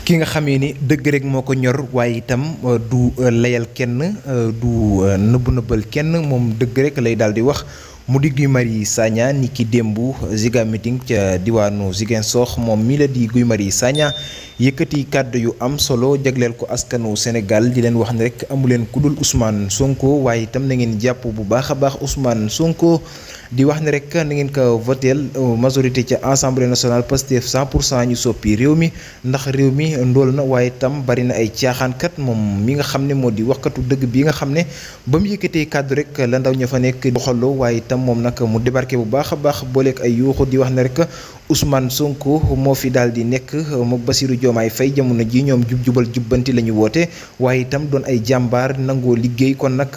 ki nga xamee ni dëgg rek moo ko ñor waaye itam du layal kenn du nëbbal kenn moom dëgg rek lay daal di wax mu di Guy Marius Sagna ni ki démb Ziga meeting ca diwaanu Ziguinchor moom mi la di Guy Marius Sagna yëkkati kàddu yu am solo jagleel ko askanu Sénégal di leen wax ne rek amu leen ku dul Ousmane Sonko waaye itam na ngeen jàpp bu baax a baax Ousmane Sonko di wax ne rek na ngeen ko voteel majorité ca assemblée nationale Pastef 100% ñu soppi réew mi ndax réew mi ndóol na waaye itam bari na ay caaxaankat moom mi nga xam ne moo di waxkatu dëgg bi nga xam ne ba mu yëkkatee kàddu rek la ndaw ña fa nekk doxaloo waaye itam moom nag mu débarqué bu baax a baax booleeg ay yuuxu di wax ne rek Ousmane Sonko moo fi daal di nekk mook Bassirou Diomaye Faye jamono ji ñoom jubal jubbanti la ñu woote waaye itam doon ay jàmbaar nangoo liggéey kon nag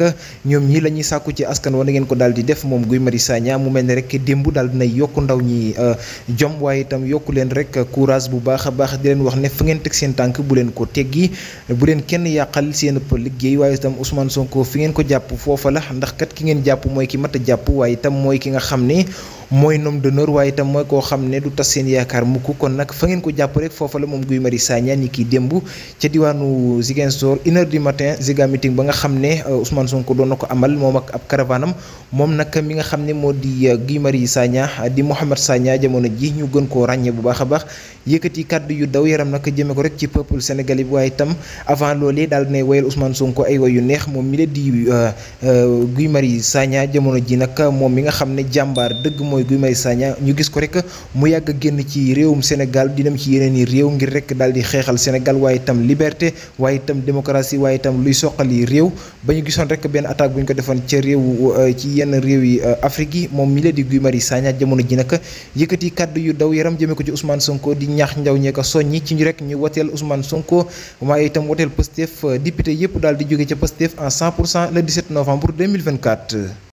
ñoom ñii la ñuy sàkku ci askan wa na ngeen ko daal di def moom Guy Marius Sagna mu mel ne rek démb daal dinay yokk ndaw ñi jom waaye itam yokku leen rek courage bu baax a baax di leen wax ne fa ngeen teg seen tànk bu leen ko teggi bu leen kenn yàqal seen liggéey waaye itam Ousmane Sonko fi ngeen ko jàpp foofa la ndax kat ki ngeen jàpp mooy ki mat a jàpp waaye itam mooy ki nga xam ne mooy nom d'honneur waaye itam mooy koo xam ne du tas seen yaakaar mukk kon nag fa ngeen ko jàpp rek foofa la moom Guy Marius Sagna ni ki démb ca diwaanu Ziguinchor 1h du matin Ziga meeting ba nga xam ne Ousmane Sonko doon na ko amal moom ak ab caravanam moom nag mi nga xam ne moo di Guy Marius Sagna di Mouhamed Sagna jamono ji ñu gën koo ràññee bu baax a baax yëkkati kàddu yu daw yaram nag jëme ko rek ci peuple sénégalais bi waaye itam avant loolee daal dinay woyal Ousmane Sonko ay woy yu neex moom mi la di Guy Marius Sagna jamono ji nag moom mi nga xam ne jàmbaar dëgg mooy Guy Marius Sagna ñu gis ko rek mu yàgg a génn ci réewum Sénégal di dem ci yeneen i réew ngir rek daal di xeexal Sénégal waaye itam liberté waaye itam démocratie waaye itam luy soqali réew ba ñu gisoon rek benn attaque bu ñu ko defoon ca réew ci yenn réew yi Afrique yi moom mi la di Guy Marius Sagna jamono ji nag yëkkati kàddu yu daw yaram jëme ko ci Ousmane Sonko di ñaax ndaw ñee ko soññi ci ñu rek ñu woteel Ousmane Sonko waaye itam woteel Pastef député yëpp daal di jóge ca Pastef en 100% le 17 novembre 2024